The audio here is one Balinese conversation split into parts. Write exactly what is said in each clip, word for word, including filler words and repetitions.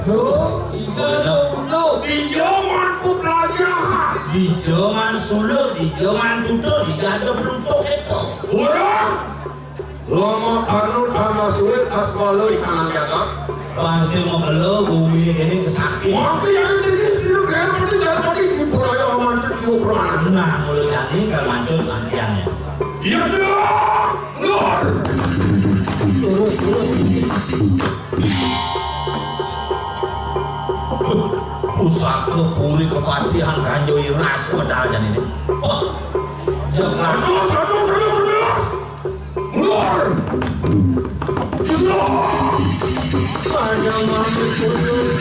Lho, ijo lho, lho. Ijo mantu pelajaran. Ijo man sulut, ijo man tutur, ijo ada blutuk itu. Ora. Lama kanu tanah sulit asbalo ikan jagat. Bangsa mekelo bumi ini kene kesakit. Maka yang ini sih kaya pati dari pati di Puraya Aman Tio Purana. Nah, mulut jani kalau mancul latihannya. Iya dong, lur. Lurus, lurus. Pusaka puri kepatihan kanjo iras medal jani ini. Oh, jangan. Aduh, aduh, aduh, aduh. Keluar! Keluar! Ada makhluk terus.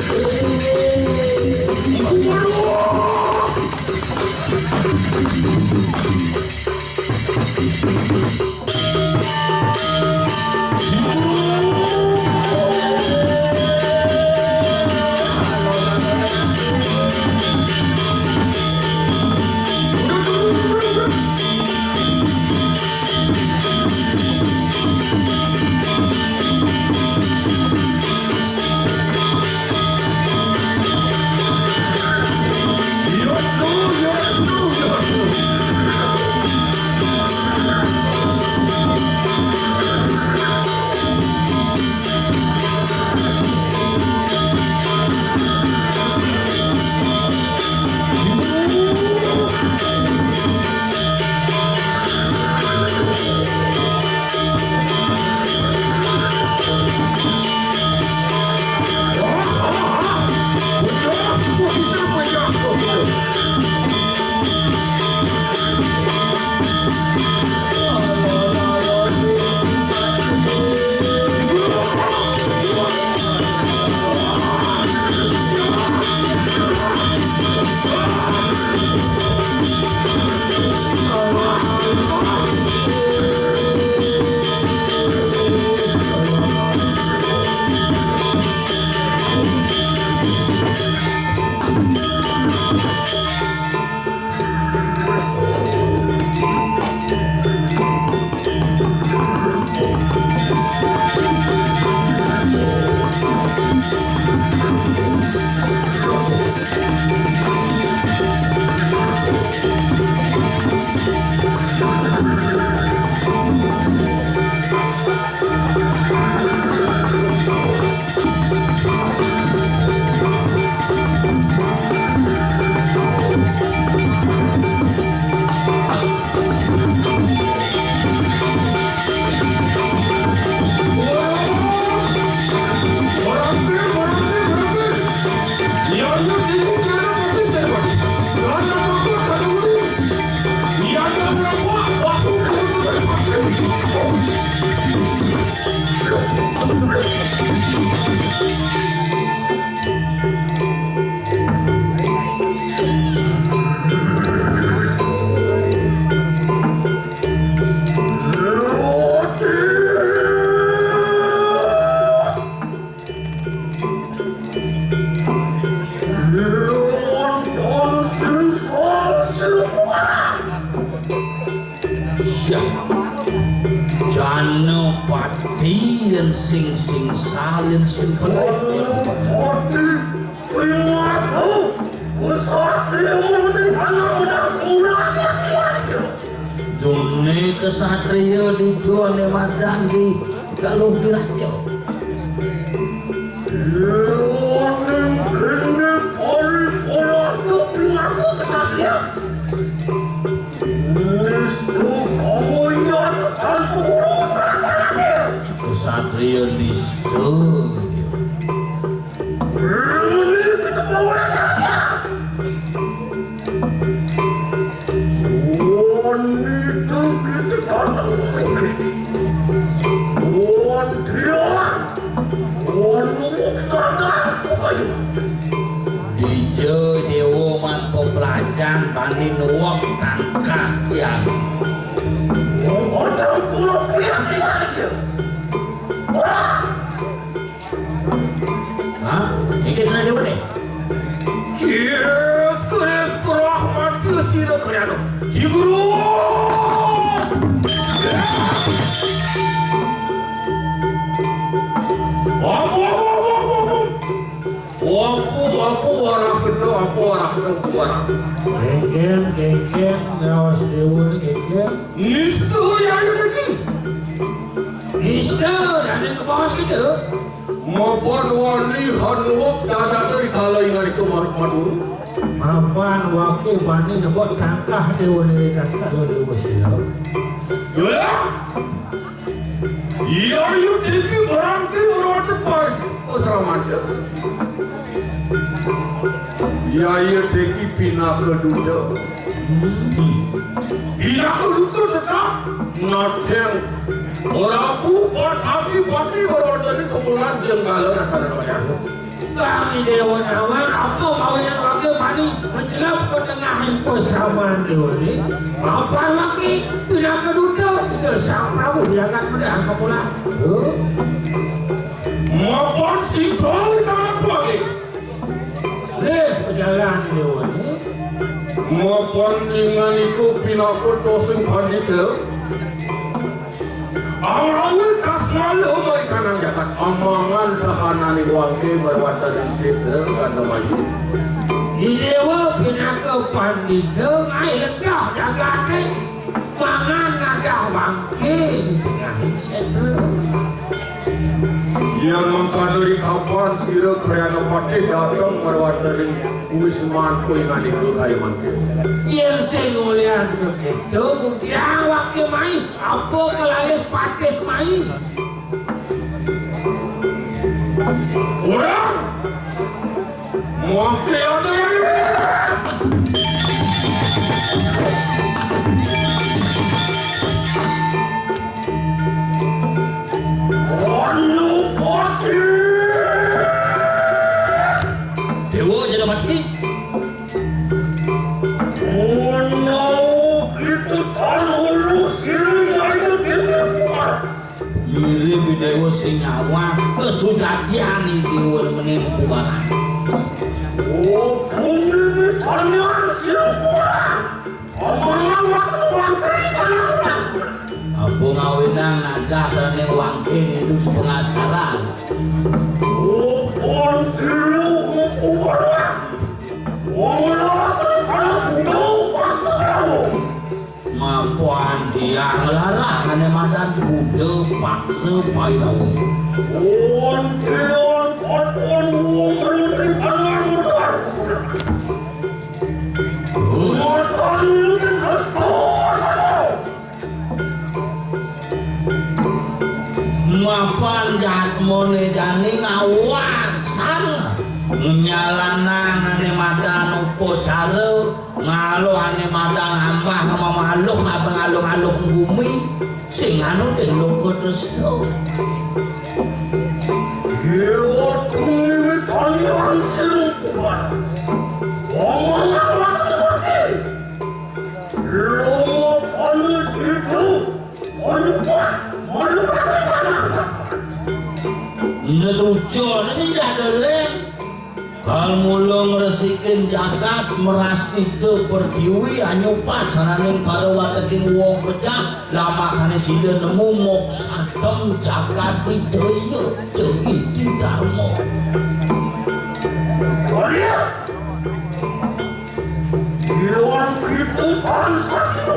Syah. Jana pati yen sing sing salin sing pelit. Pati, pati, pati. Jone kesatria di jone madan di Galuh Diraja. Ning kene pari pola tapi ngaku kesatria. Nistu kamu iya tekan pukul perasaan. Kesatria nistu. Ini kita bawa kesatria. Wanita kita datang. Wanita. Wanita datang. Dija dewa man pebelajan bani nuwek tangkah tiang. Orang pulau pihak tinggal dia. Wah. Hah? Iki tenan dewe ne? Yes, keris Brahman sira kalian. Si Guru. Ampun, ampun, ampun, ampun, ampun. Apa, apa warah kena, apa warah kena, apa warah. Genggen, genggen, raos déwa genggen. Nista ya iki. Nista, dane kepaos kita. Mapan wani hanuwak dadada di kala ingan itu Madura. Mapan wake bani nebak tangkah déwa nirikan kala déwa sila. Ya. Iya, iya, tiki berangki berwate pas. Oh, selamat ya. Iya, iya, tiki pinaka duta. Pinaka duta tetap nateng. Ora buat hati-hati berwate ini kemulan jenggala rasa-rasa. Bang Déwa nawang, apa mawinan wake bani mencelap ke tengah pusraman déwa ni? Mapan wake pinaka duta, tidak sang Prabu diangkat pedang kemulan. Huh? Mapan sing selalu tanah wake. Leh, pejalan déwa ni. Mapan dengan iku pinaka tosing pandita. Angawul kasmala maikanang jagat amangan sahanane wangke marwataning sitra kandamayu. Idewa pinaka pandita ngai letah jagate mangan nadah wangke di tengahing setra. Yang mengkadari kapan sira Kriana Patih dateng marwataning wisman kuingan iku kaya mangke. Yen sing ngulian begitu, bujang wake mai. Apa kelalih patih mai? Kurang. Mungkin ada yang Anu patih. Dewa Jana Patih. Menawa kita tan ulu sing ayu dene kuat. Mirip dewa sing nyawang kesujatian dewa meneh bubaran. Oh, bumi tanah sing kuat. Omongan waktu wangke tanah kuat. Apa ngawinang nadah sane wangke itu pengasaran. Oh, pon silu kuat. Wong ora kena bunuh paksa. Mapan dia ngelarang ane madan Buddha paksa Pairawa. Wong dewan katon wong menteri tangan mutar. Mapan jatmone jani ngawasan ngenyalanang ane madan upacara. Ngalo ane madan ambah mamaluh abang alung-alung bumi sing anu den loko desto. Dewa tunggi tani ansing kubar. Wong mangan wakil-wakil. Lomo panis itu. Menyembah, menyembah. Netrujon sing jadelen. Kal mula ngresikin jagat, merastita pertiwi, anyupat sananing para wateking wong pecah, lamakane sida nemu moksadem jagat wijaya, jaya jidarma. Lawan kita bangsa kita.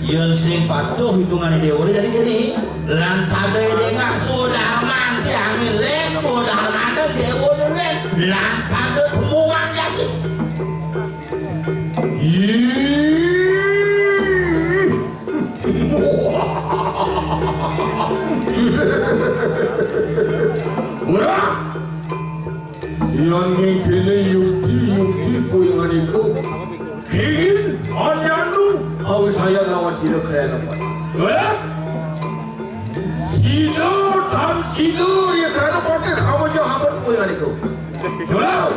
Yen sing patuh hitungane dewa, jadi gini, lan pada dengah sudah mati angin len, sudah ada dewa len, lan pada temuan jadi. Ih. Wah. Yan ngingkene yukti-yukti kuwi nganiku. Kingin anyanu kawisayan lawan sira kaya apa? Eh? Sira tan sira ya kaya apa ke kamu jahat kuwi nganiku. Wow.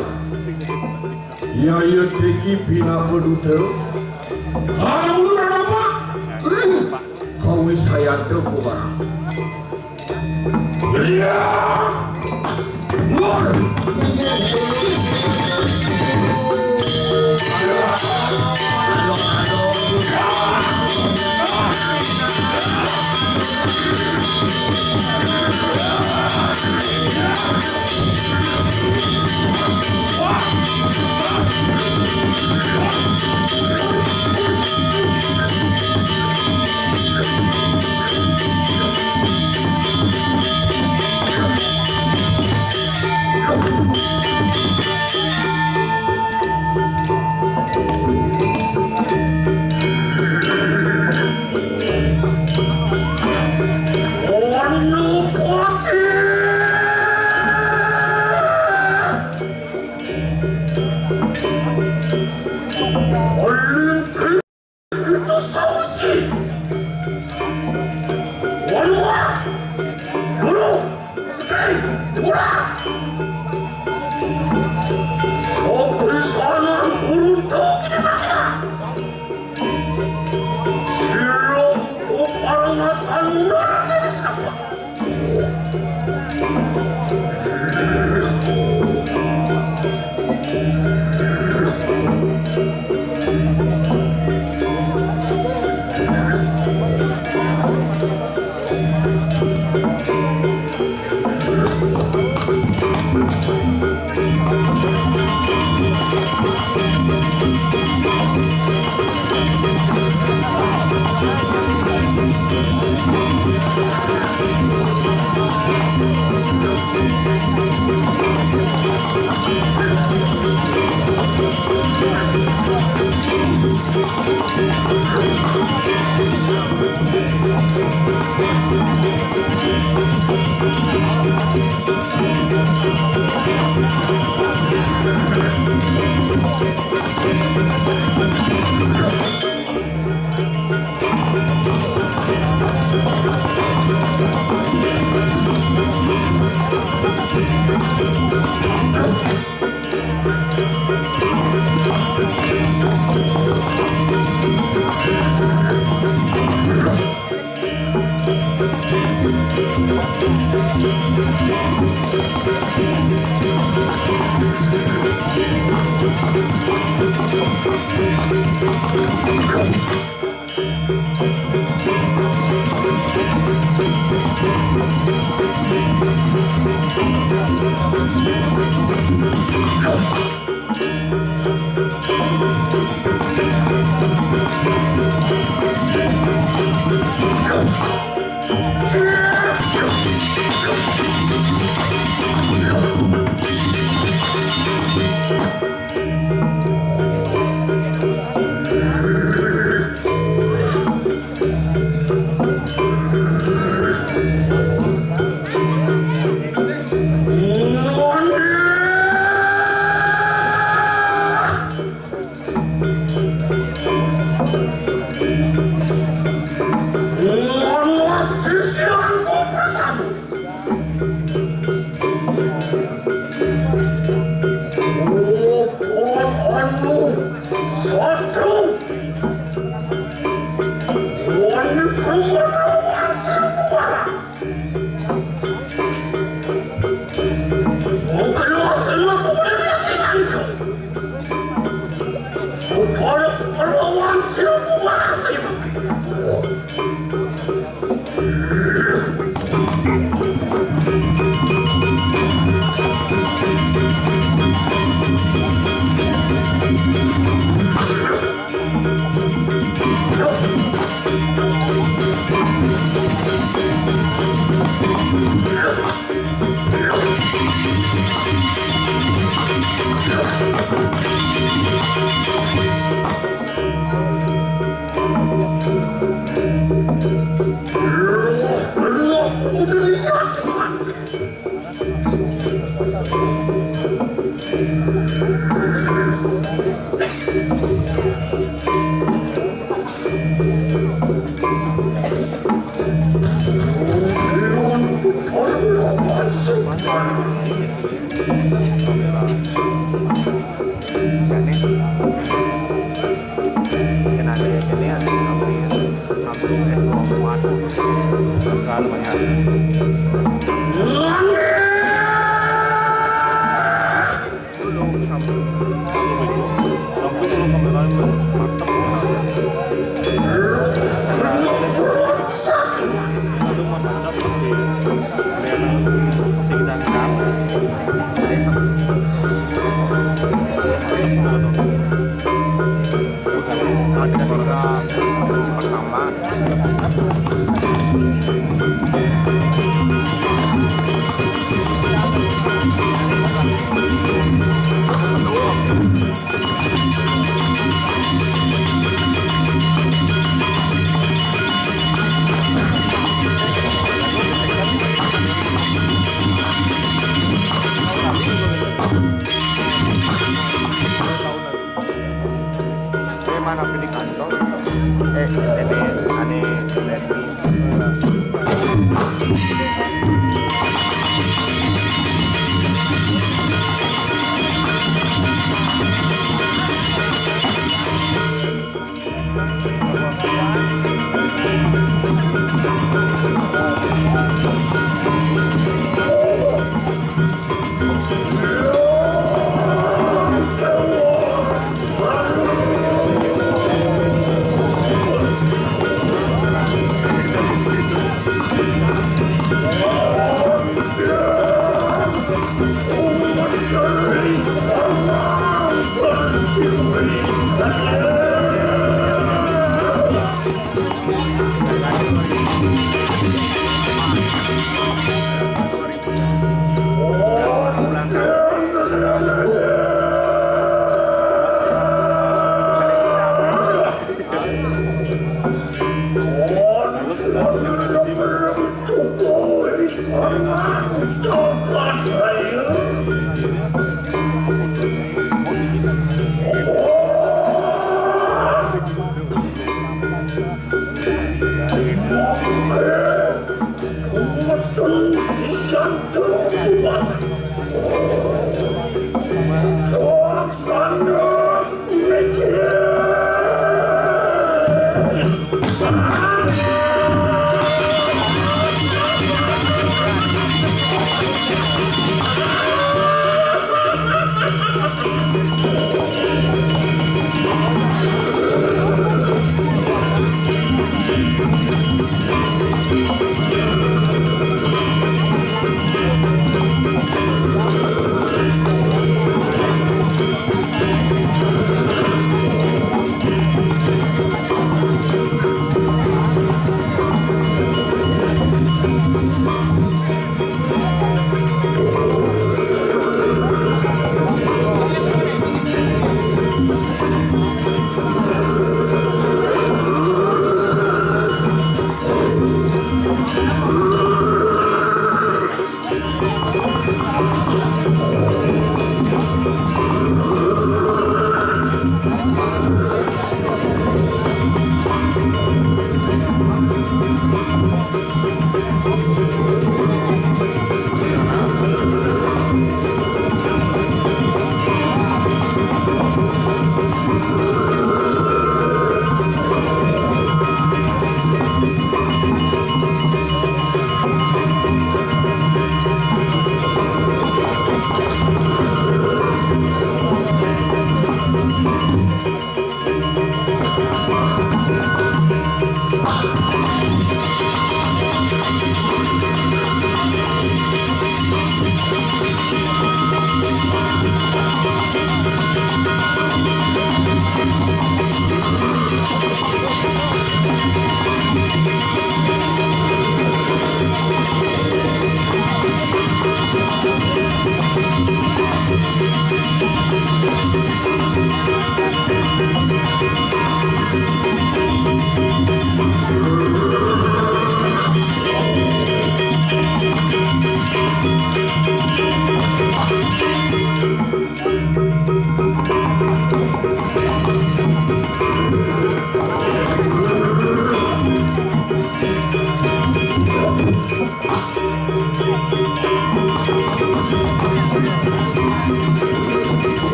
Ya ya teki pinapa duta. Ana ulu apa? Kawisayan tu kuwi.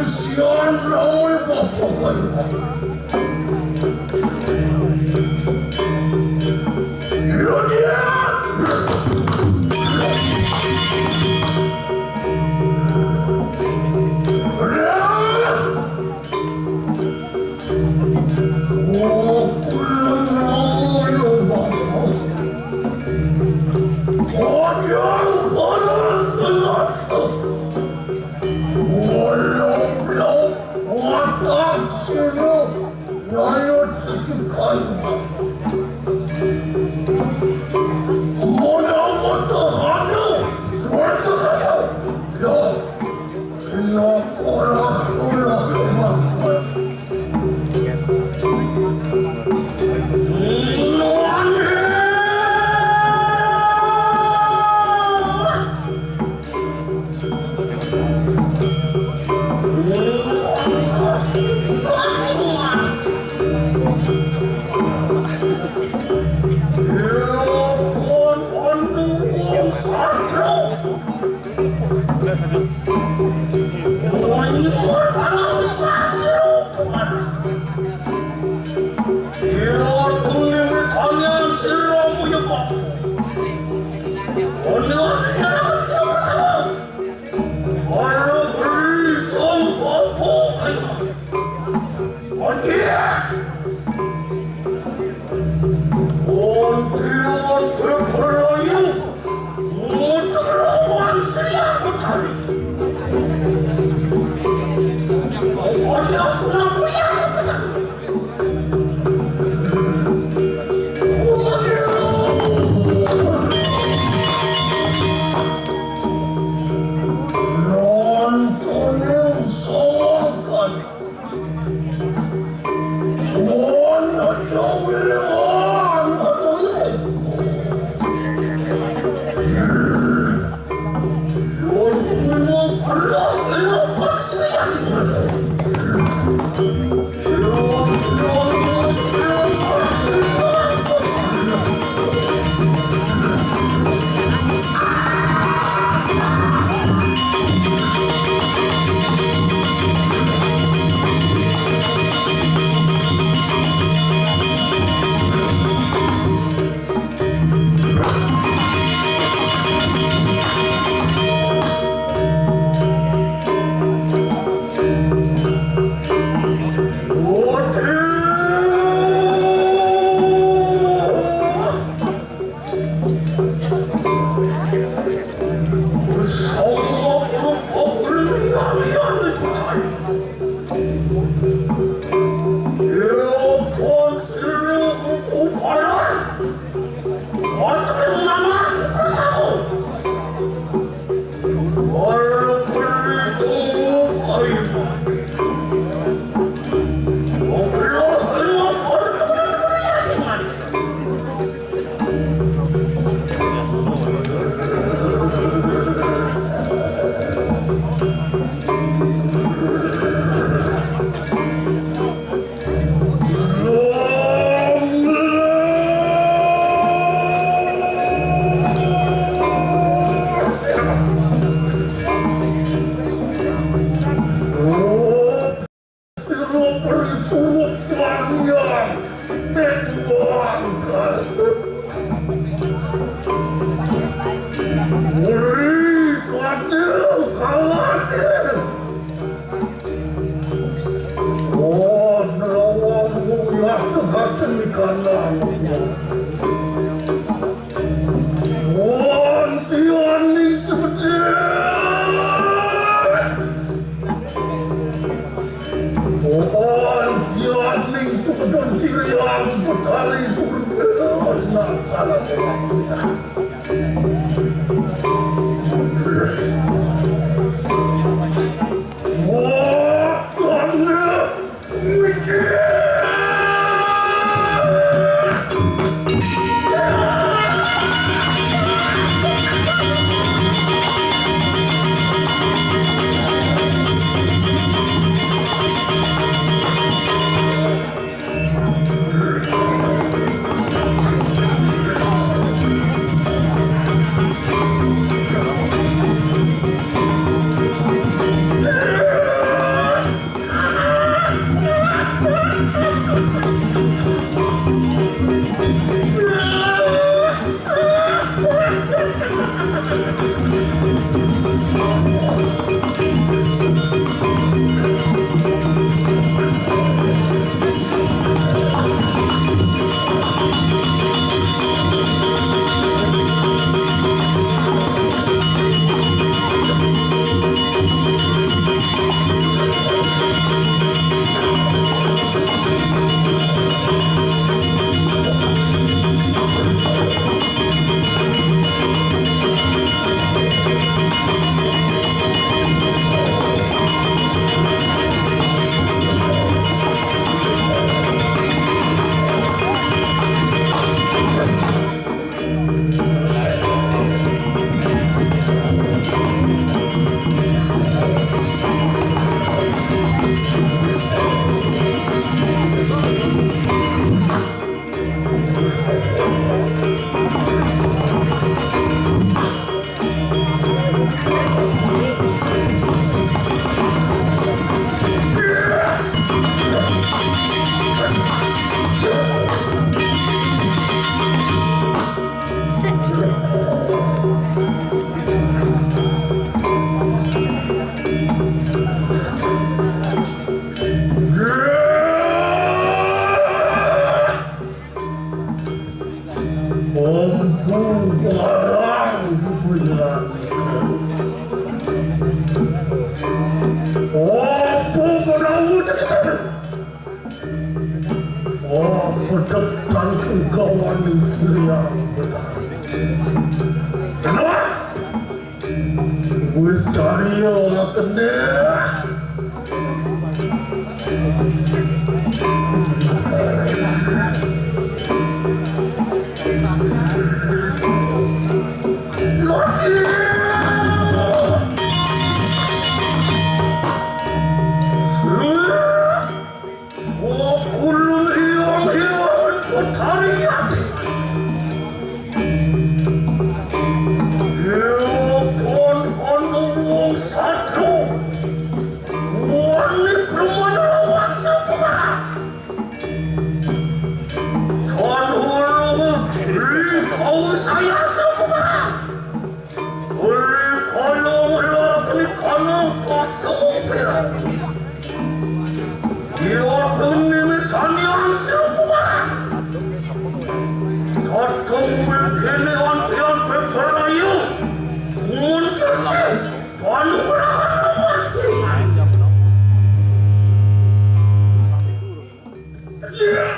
Sian raoi papakai. Irodia. Depan kengkawan Sriang. Kenapa? Wis cari ya kene. Lagi. Ulun hiwang-hiwangan putari ati. Ilokon ana wong sadru. Wani preman lawan sapa? Tan ulung ri kau saya sapa? Ri kolong ri kolong kosong. Iya, tuni mitani hasil kumaha? Kadung mikirne antian beberayu. Mun kasih, panugrahan masih. Iya.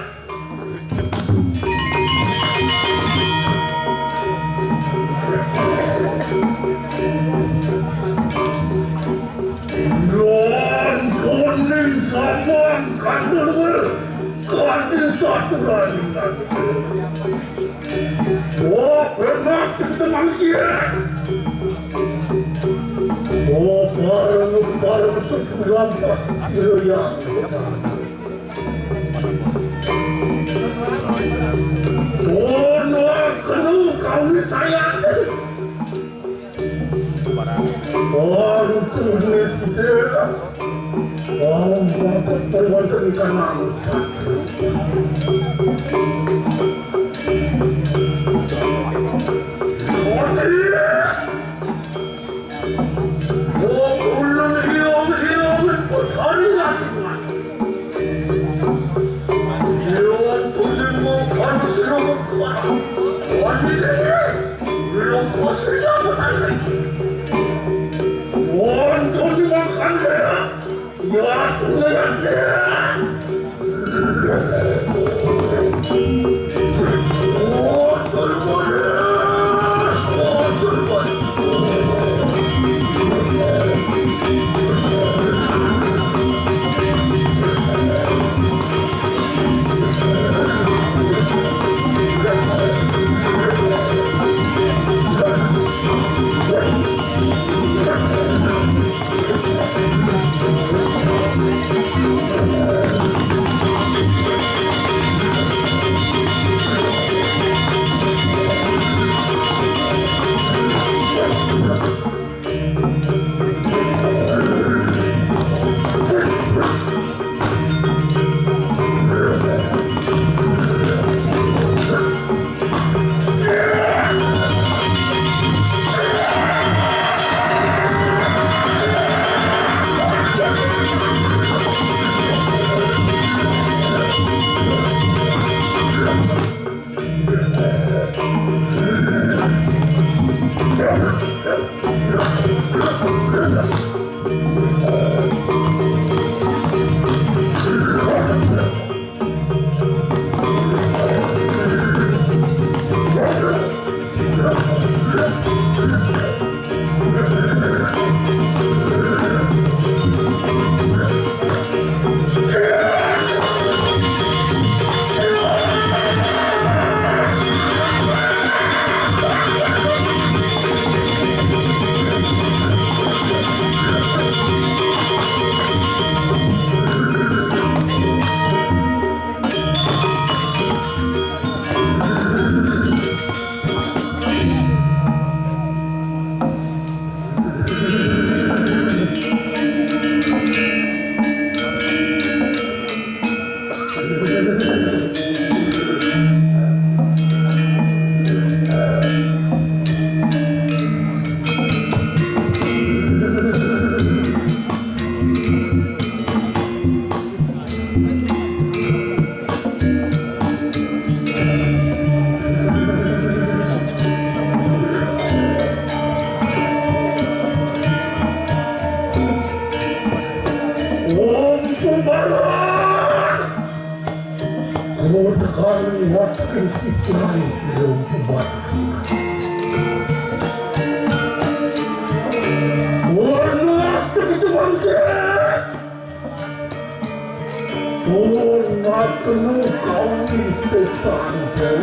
Nontoning zaman kadulur, kadis aturan. Wah, benar, teman-teman. Wah, bareng-bareng tuh lampas, ya. Ono kenu kawin saya. Wong tulis dia. Wong mangkuk perwonten ikan laut. Wong iya. Wong ulun hiung-hiung putari latihan. Hiung tuning mung kanu sinumuk kuat. Wani dene. Hiung kusriya putari. Wong tuning makan dene. Ya, ya, ya. Udah kali waktu siswa. Warna teman-teman. Warna penuh kami sesanggup.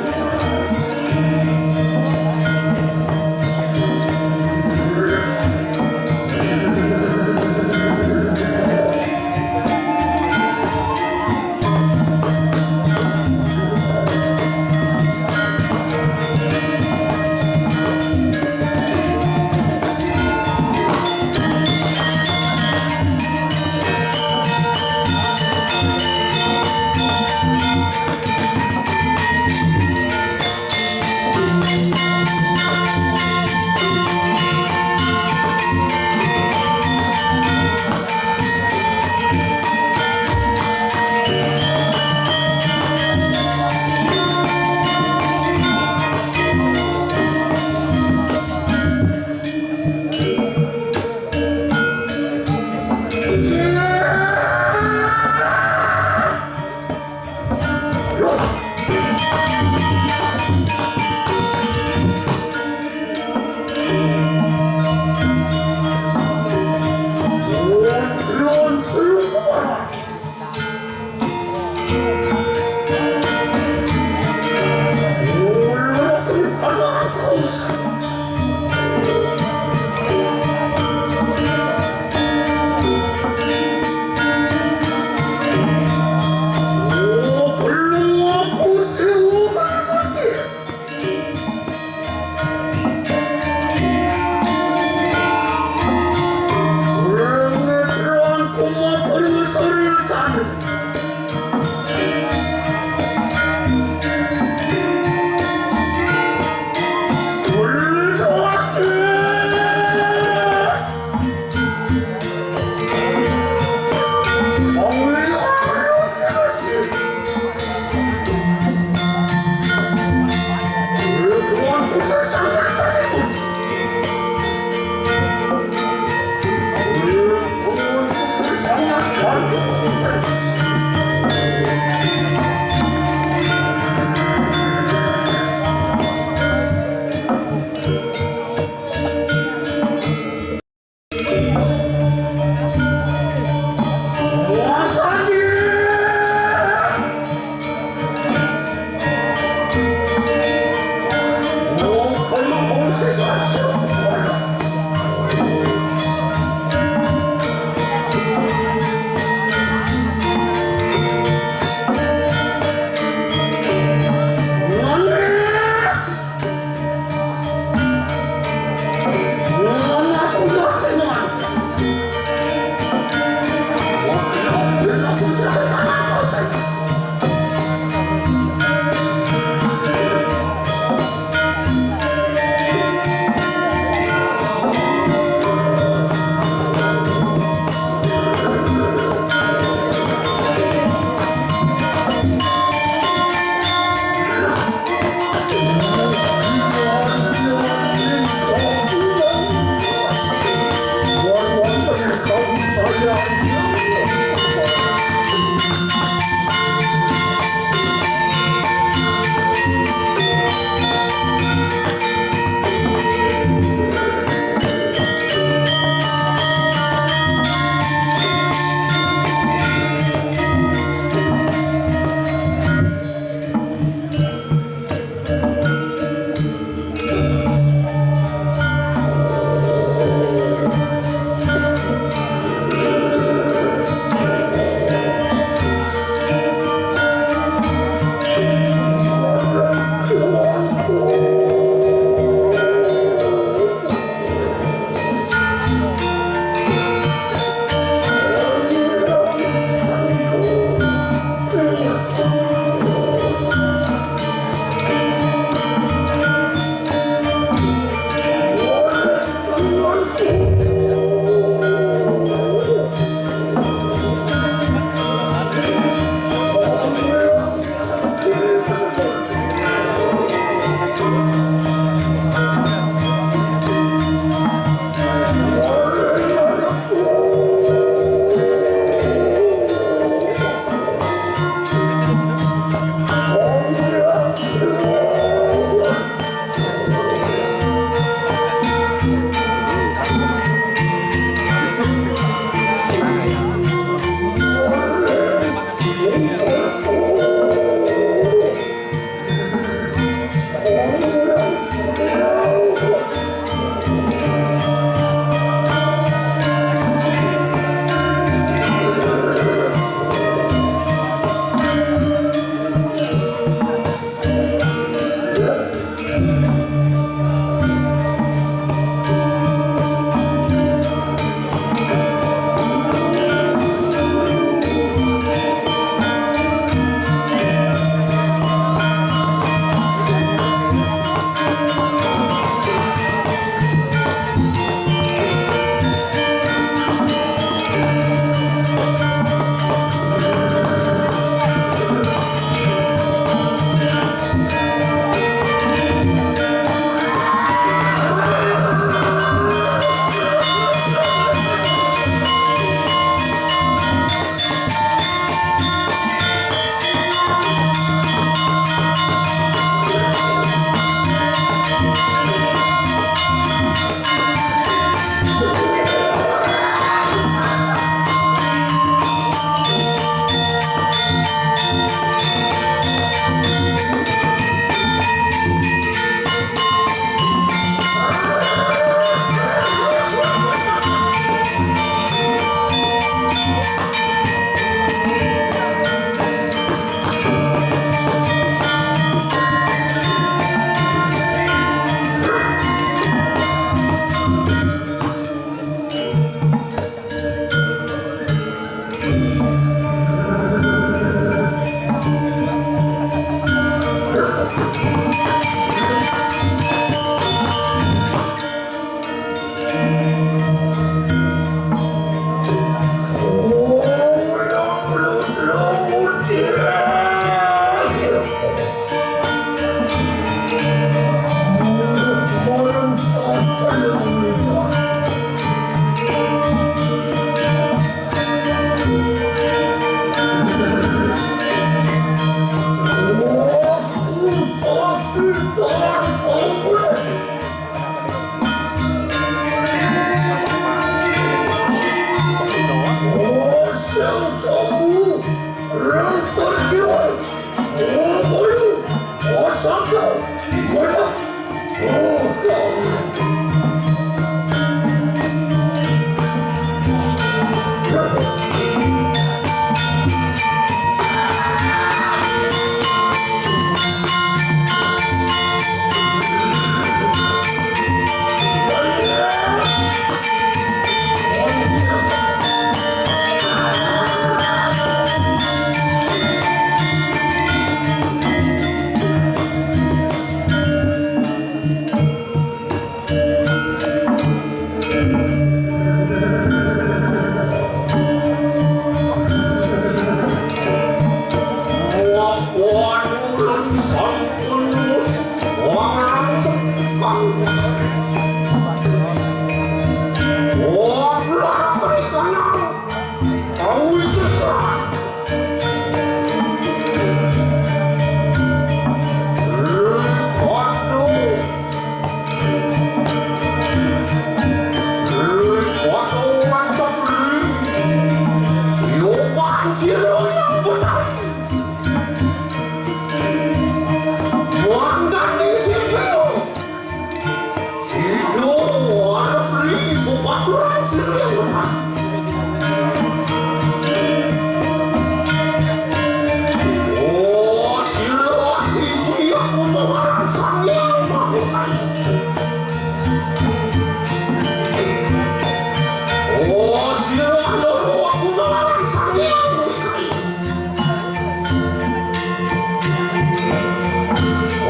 Oh, sira loro aku nang Sang Hyang Wikayu.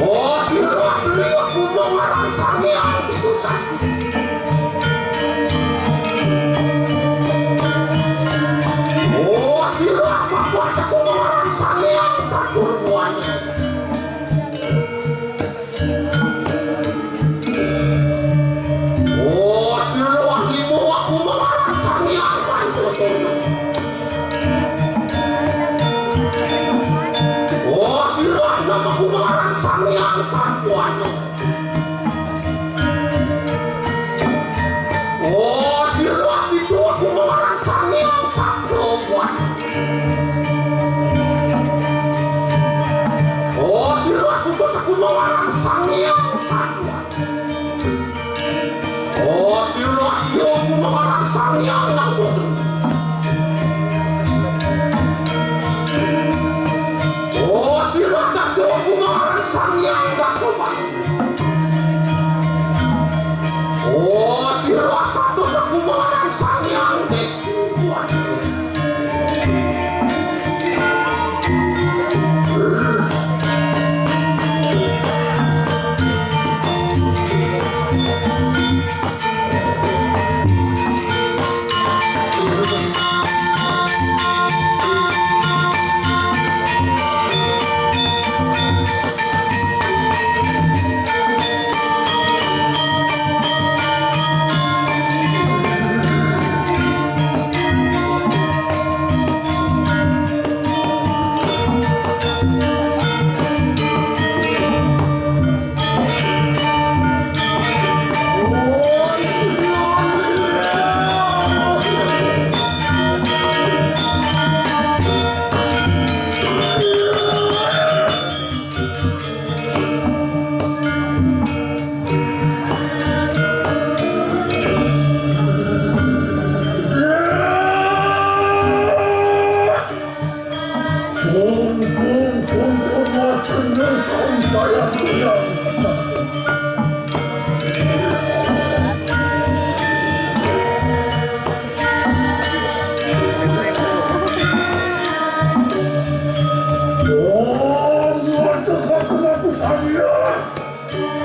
Oh, sira telu aku nang Sang Hyang Pitu Sakti. Oh, sira papat aku nang Sang Hyang Catur Buana. Oh, sira lima aku nang Sang Hyang Pancasila. Oh, sira enam aku nang Sang Hyang Sangkwana. Oh, sira pitu aku nang Sang Hyang Sangkwana. Oh, sira aku nang Sang Hyang Sangkwana. Oh, sira sio aku nang Sang Hyang Nangkodo. Oh, sira dasa aku nang Sang Hyang Dasabayu. Oh, sira satus aku nang Sang Hyang Desa.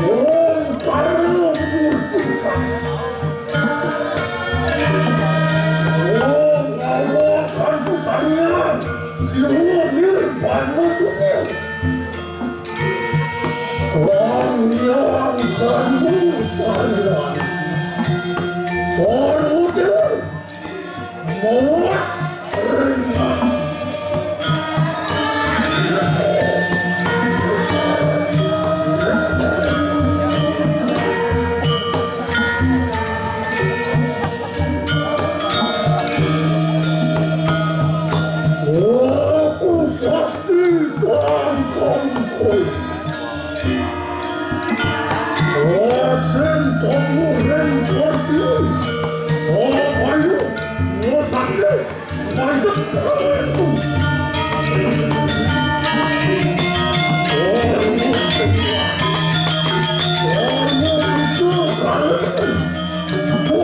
Om Parvamurti Swaha. Om Awa Kantu Sarian, Siwa Nirban Musunya. Om Yang Kantu Sarian, Sarvudil. Aku sakti dan kongkoi. Osen tomu ren koti. O payu, o sakti, mantap kawanku. O, o, itu kawanku.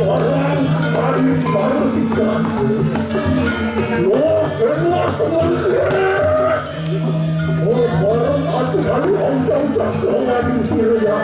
Orang kami baru siswa. Lo, lo, teman. Oh, orang aku kali orang tak orang di sini ya.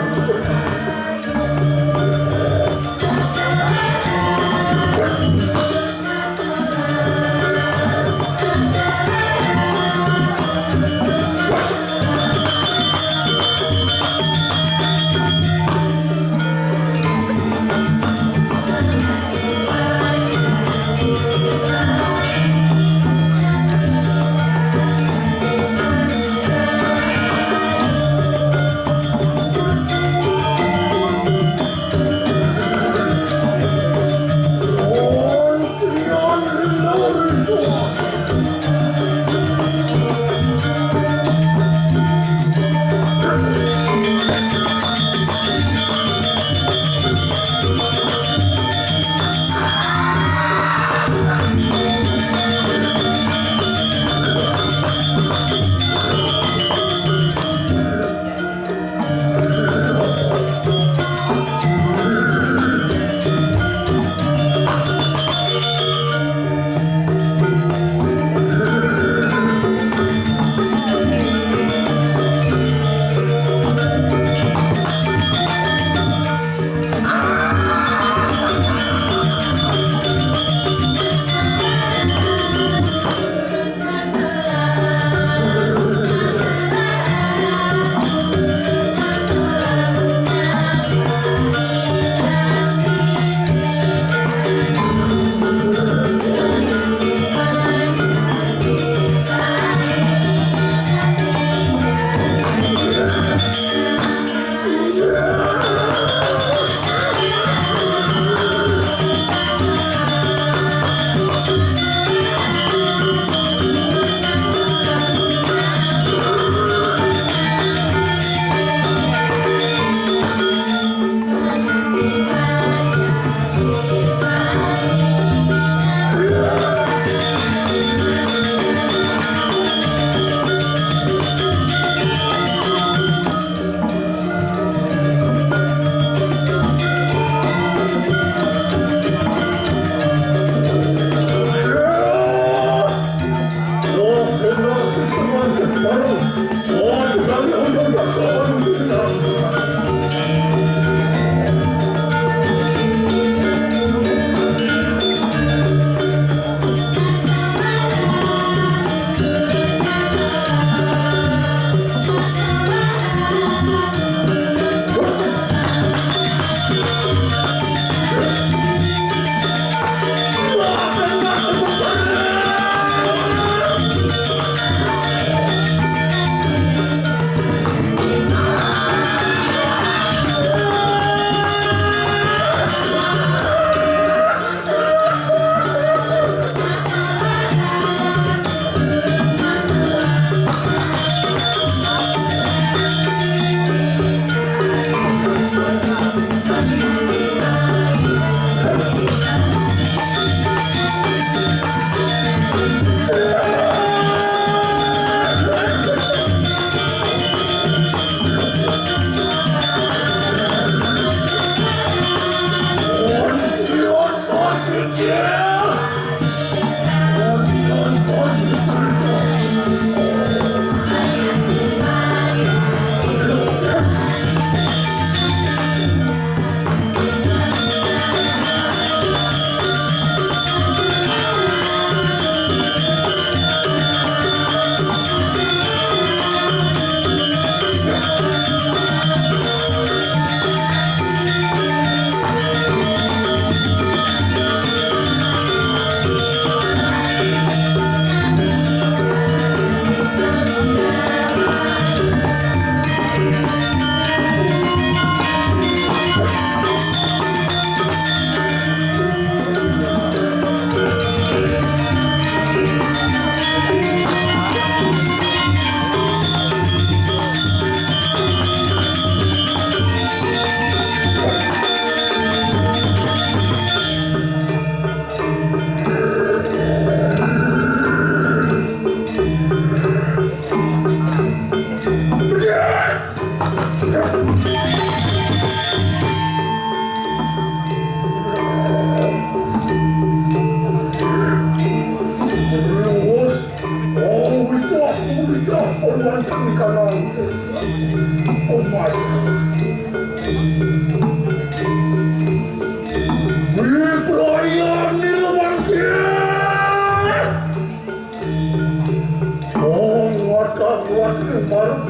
Song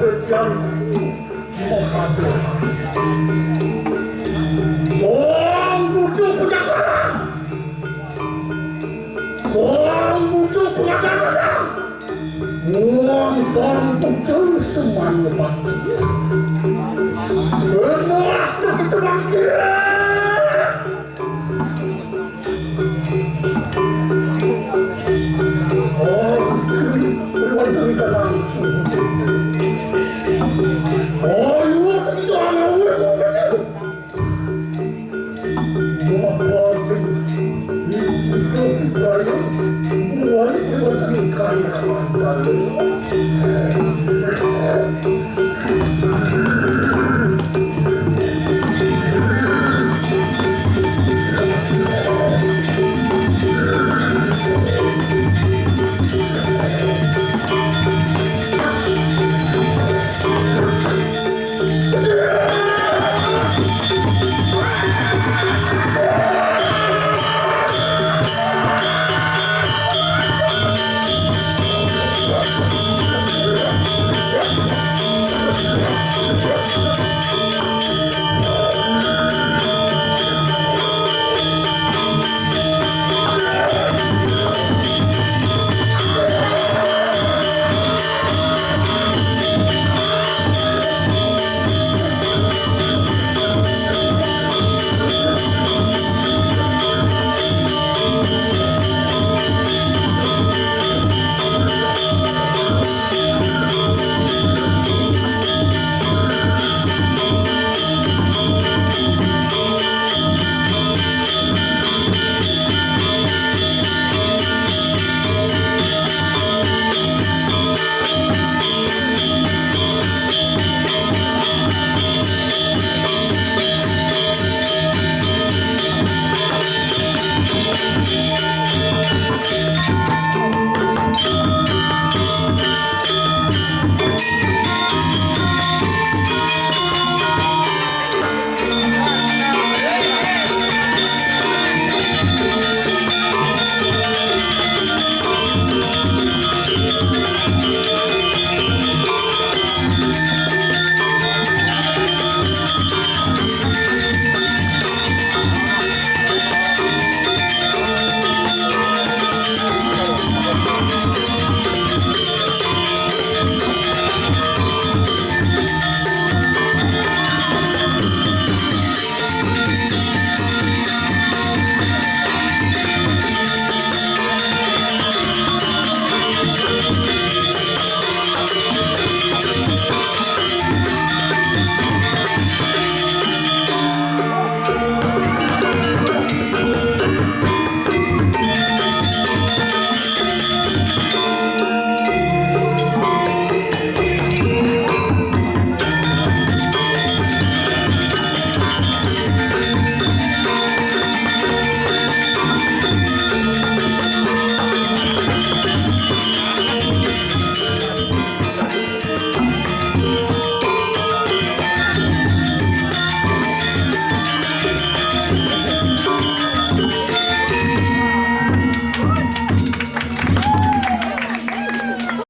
Putu Pejakaran. Song Putu Pejakaran. Muang Song Putu Seman Lebat.